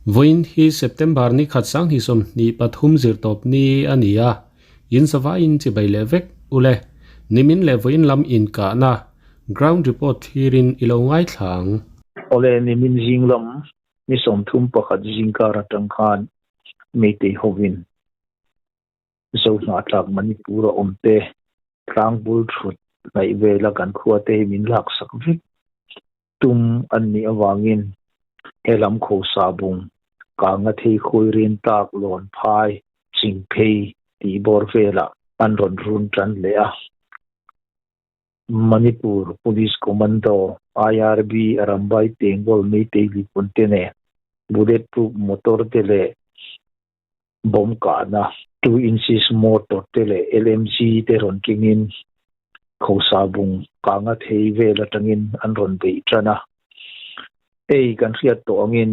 Vawiin hi September ni khat 2023 zirtawp ni a ni a, in zavaiin chibai leh vek ule. Nimin leh vawiin lam inkahna, ground report thlirin i lo ngaithla ang. Awle, nimin zing lam ni 31 zingkar atang khan Meitei hovin Zohnahthlak Manipur a awm te tlangbul thut hnaih vela kan khua te hi min laksak vek. Tum an nih avangin helam Khosa bung kanga thei khawi rin tak lawn phai ching phei tih bawr velah an rawn run tan leh a. Manipur Police Commando IRB Arambai Tengol Meitei Lipun te nen Bullet Proof Motor te leh Bomb kahna 2 inches motor te leh LMG te rawn kengin Khosa bung kanga thei vel atangin an rawn beih tan a. Hei kan hriat tawh angin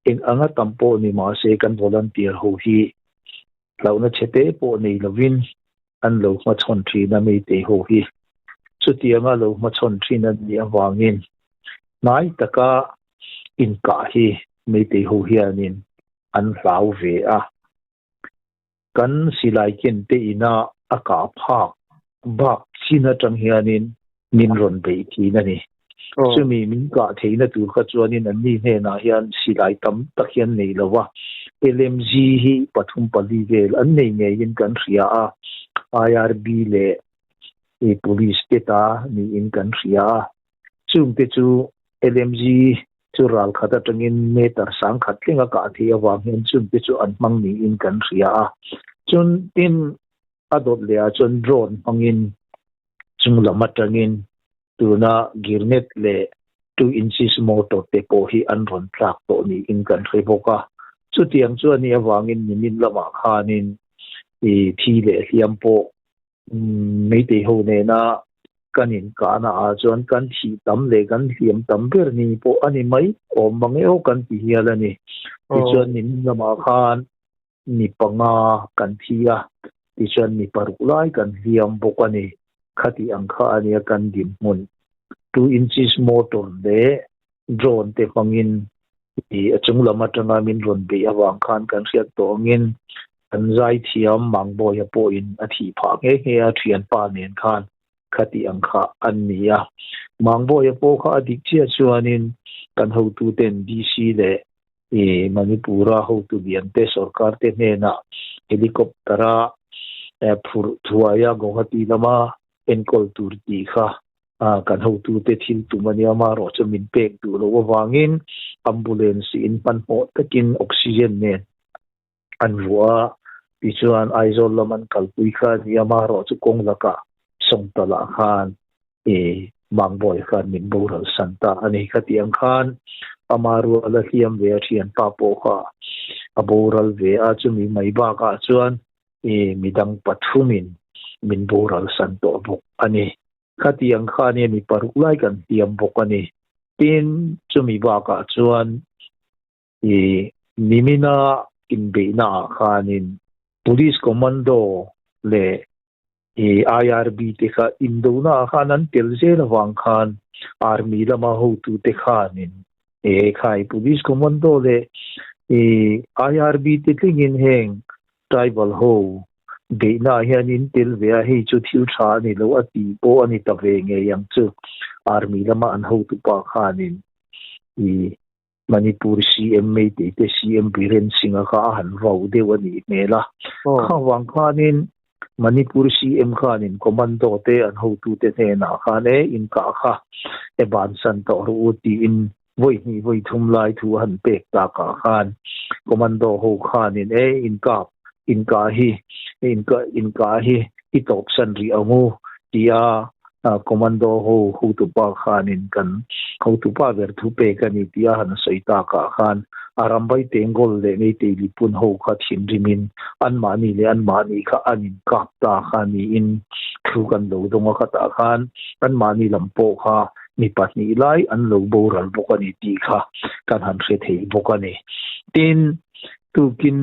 eng anga tam pawh ni mahse kan volunteer ho hi hlauhna chhe te pawh nei lovin an lo hmachhawn thin a Meitei ho hi. Chutianga lo hmachhawn thin an nih avangin hnai taka inkah hi Meitei ho hianin an hlau ve a. Kan silai ken te ina a kah phak bak chin atang hianin min rawn beih thin a ni. Chumi min kah theihna tur kha chuanin anni hnenah hian silai tam tak hi an nei lo va. LMG hi pathum pali vel an nei ngeiin kan hria a, IRB leh Police te ta niin kan hria a. Chungte chu LMG chu ral khat atangin meter 1000 tling a kah theih avang hian chungte chu an hmang niin kan hria a. Chun tin a dawt leh ah chuan drone hmangin chung lam atangin tuna grenade leh 2 inches mortar te pawh hi an rawn tlak tawh niin kan hre bawk a. Chutiang chu a nih avangin nimin lamah khanin thi leh hliam pawh Meitei ho nena kan inkahna ah chuan kan thih tam leh kan hliam tam ber ni pawh a ni mai awm mang e aw kan ti hial a ni. Tichuan nimin lamah khan mi panga kan thi a, tichuan mi paruk lai kan hliam bawk a ni. Khati ang kha a nia kan dinhmun. 2 inches motor leh drone te hmangin a chung lam atanga min rawn beih avang khan kan hriat tawh angin kan zaithiam Mangbawia pawhin a thih phah nghe nghe a, thianpa nen khan khati ang kha an ni a. Mangbawia pawh kha a dik chiah chuanin kan hotuten DC leh Manipura hotu liante sorkar te hnenah helicopter-a phurh thuaia Guwahati lama enkawl tur tih kha kan hotute thil tum a nia, amaherawhchu min pek duh loh avangin ambulance in hmanhmawh takin oxygen nen an vuah a, tichuan Aizawl lam an kalpui kha a ni, amaherawhchu kawng lakah Sawngtalah khan Mangbawi khan min boral san ta a ni. Khati ang khan ama rual a hliam ve a, thianpa pawh kha a boral ve a, chumi mai bakah chuan midang pathumin min boral san tawh bawk a ni. Khatiang khan hian mi paruk lai kan hliam bawk a ni. Tin, chumi bakah chuan i nimina inbeihna ah khanin Police Commando leh i IRB te kha indona ah khan an tel zel avang khan Army lama hotute khanin e khai Police Commando leh i IRB te tlingin heng tribal ho Beihna ah hian in tel ve a, hei chu thil tha a ni lo a tih pawh a ni ta ve ngei ang chu. Army lama an hotupa khanin i Manipur CM Meitei te CM Biren Singh-a kha a han vau deuh a nih hmel a. Kha vang khanin Manipur CM khanin commando te an hotute hnenah khan e inkah kha e bansan tawh rawh u tiin vawi hnih vawi thum lai thu a han pek takah khan commando ho khanin e inkap inkah hi inkah inkah hi i tawpsan rih ang u tia commando ho hotupa khanin kan hotupa ber thu pek a ni tia han sawi takah khan a rambai tengol leh Meitei lipun ho kha thinrimin anmahni leh anmahni kha an inkap ta kha niin thu kan lo dawng a khatah khan anmahni lam pawh kha mi pahnih lai an lo boral bawk a ni tih kha kan han hre thei bawk a ni. Tin, tukin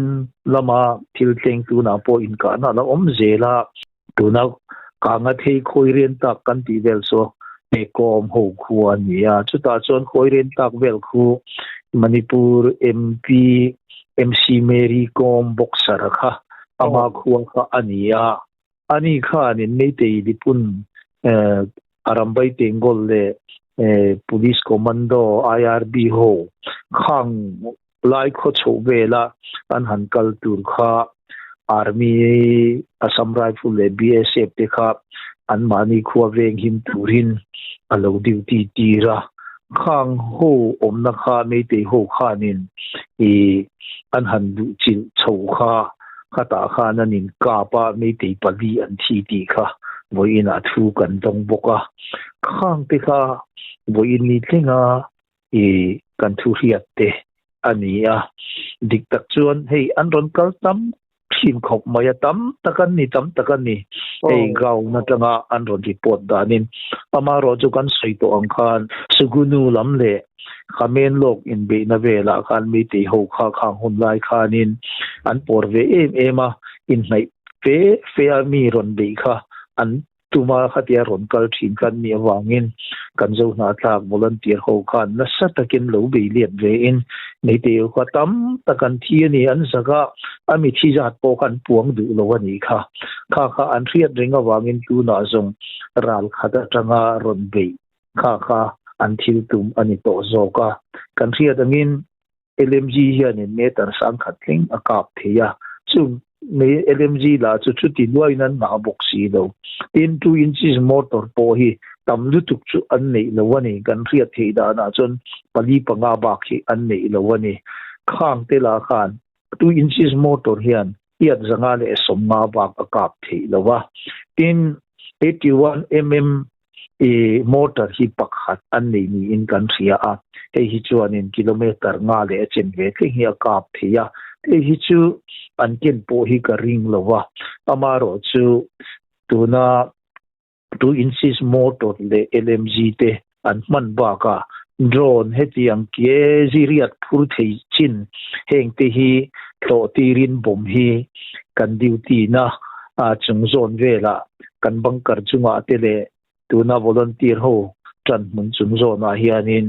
lama thil tleng tunah pawh inkahna a la awm zel a, tuna kanga thei khawi rian tak kan tih vel chu he kawm ho khu a ni a, chutah chuan khawi rian tak vel khu Manipur MP MC Mary Kom boxer kha ama khua kha ani a. Ani khanin Meitei lipun Arambai Tengol leh Police Commando IRB ho khang lai khaw chhoh vela an han kal tur kha Army, Assam Rifle leh BSF te kha anmahni khua veng him turin a lo duty tir a. Khang ho awmna kha Meitei ho khanin ih an han duh chilh chho kha khatah khan an inkap a, Meitei pali an thi tih kha vawiinah thu kan dawng bawk a. Khang te kha vawiin ni tlenga i kan thu hriat te a ni a. Dik tak chuan hei an rawn kal tam thin khawp mai a, tam tak an ni, tam tak an ni. Hei ground atanga an rawn report danin amaherawh chu kan sawi tawh ang khan Sugunu lam leh Khamen lawk inbeihna velah khan Meitei ho kha khang hun lai khanin an pawr ve em em a, inhnaih fe fe a mi rawn beih kha an Tuma khatia rawn kal thin khan mi avangin kan zo hnahthlak volunteer ho khan nasa takin lo bei liat ve in Meitei kha tam tak an thi a ni, an zak a, a mi thi zat pawh kha an puang duh lo a nih kha. Kha kha an hriat reng avangin tunah zawng ral khat atanga rawn beih kha kha an thil tum a ni tawh zawk a. Kan hriat angin LMG hianin meter sangkhat thleng a kap thei a, chung LMG lah chu chuti luain an ngah bawk si lo. Tin, two inches motor pawh hi tam lutuk chu an neih lo a ni, kan hriat theih danah chuan pali panga bak hi an neih lo a ni. Khang te lah khan two inches motor hian iat zanga leh sawmnga bak a kap theih lo a. Tin, 81 mm I motor hi pakhat an nei niin kan hria a, hei hi chuanin kilometer nga leh a chen ve thleng hi a kap thei a, hei hi chu an ken pawh hi ka ring lo a, amaherawh chu tuna two inches motor leh LMG te an hman bakah drone hetiang ke ziriat phur thei chin heng te hi tlawh tirin bomb hi kan duty na chung zawn velah kan bunker chungah te leh tuna volunteer ho tan hmun chung zawnah hianin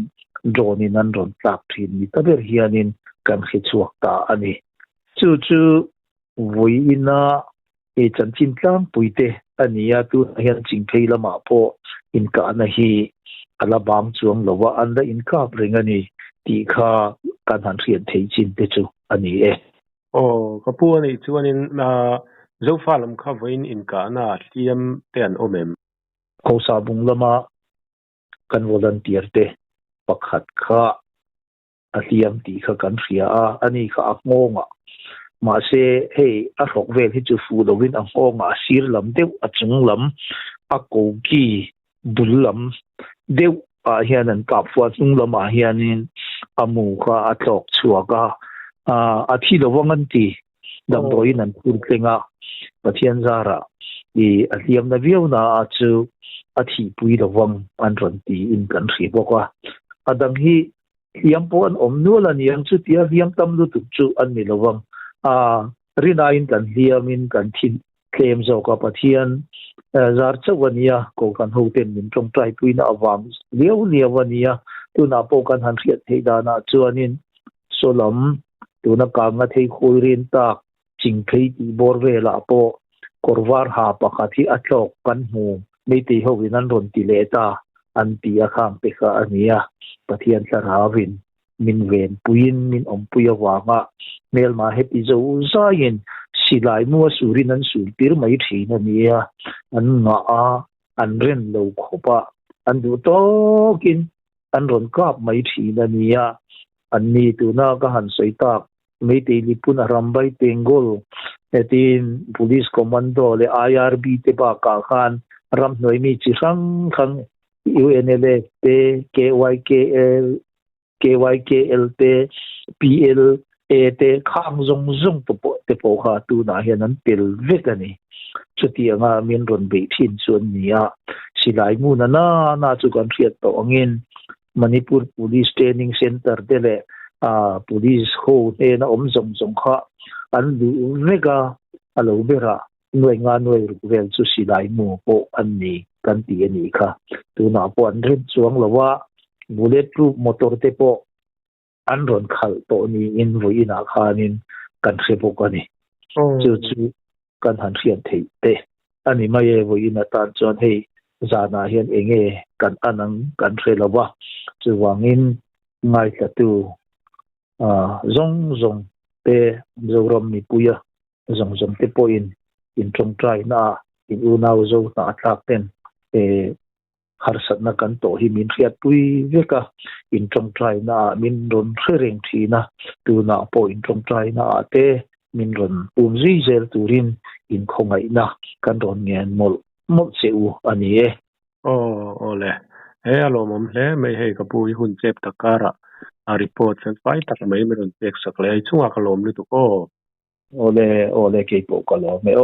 drone in an rawn tlak thin ni ta ber hianin kan hre chhuak ta a ni. Chu chu vawiina hei chanchin tlangpui te a ni a, tunah hian Chingphei lamah pawh inkahna hi a la bang chuang lo a, an la inkap reng a ni tih kha kan han hriat theih chin te chu a ni e. Aw, ka pu anih chuanin Zofa lam kha vawiin inkahna hliam te an awm em? Khawsa bung lama kan volunteer te pakhat kha a hliam tih kha kan hria a, ani kha a nghawngah. Mahse, hei a hrawk vel hi chu fuh lovin a nghawngah a sir lam deuh, a chung lam, a koki bul lam deuh ah hian an kap fuh a, hnung lamah hianin a mu kha a tlawk chhuak a, a thi lo vang an ti. Damdawiin an phur tleng a, Pathian zarah i a hliamna viau na a chu a thihpui lo vang an rawn tiin kan hria bawk a. A dang hi hliam pawh an awm nual a niang chutia hliam tam lutuk chu an ni lo vang. A rinaiin kan hliamin kan thi tlem zawk a, Pathian zar chauh a nia, Kohhran hoten min tawngtaipuina avang liau liau a nia, tunah pawh kan han hriat theih danah chuanin Sawlam, tuna kanga thei khawi rin tak Chingphei tih bawr velah pawh kawr var ha pakhat hi a tlawk kan hmu, Meitei hovin an rawn ti leh ta an ti a khang te kha a nia. Pathian thlarauin min venpuiin min awmpui avanga hmelma heti zo zaiin silai mua surin an sul tir mai thin a nia. An ngah a, an ren lo khawp a, an duh tawkin an rawn kap mai thin a nia. Anni tuna ka han sawi tak Meitei Lipun Arambai Tengol hetin Police Commando leh IRB te bakah khan ramhnuai mi chi hrang hrang UNLF te, KYKL, KYKL te, PLA te khang zawng zawng te pawh te pawh kha tunah hian an tel vek a ni. Chutianga min rawn beih thin chu an ni a, silai hmun a na na chu kan hriat tawh angin Manipur Police Training Centre te leh Police ho hnena awm zawng zawng kha an luh vek a, a lo berah nuai nga nuai ruk vel chu silai mu pawh an ni kan ti a nih kha. Tunah pawh an rem chuang lo a, bullet proof motor te pawh. an rawn khalh tawh niin vawiinah khanin kan hre bawk a ni. Chu chu kan han hriat theih te a ni mai e. Vawiin atan chuan hei zanah hian enge kan an ang kan hre lo va, chuvangin ngaithlatu zawng zawng te Zoram mipuia zawng zawng te pawhin in tawngtainaah in unau zo hnahthlak ten Harsatna kan tawh hi min hriatpui vek a, in tawngtainaah min rawn hre reng thin a, tunah pawh in tawngtainaah te min rawn um zui zel turin in khawngaihna kan rawn ngen mawlh mawlh che u a ni e. Aw aw le, he a lawmawm hle mai hei ka pu i hun chep tak karah a report fel fai tak mai min rawn pek sak leh a i chungah ka lawm lutuk aw. Aw le, aw le keipawh ka lawm e aw.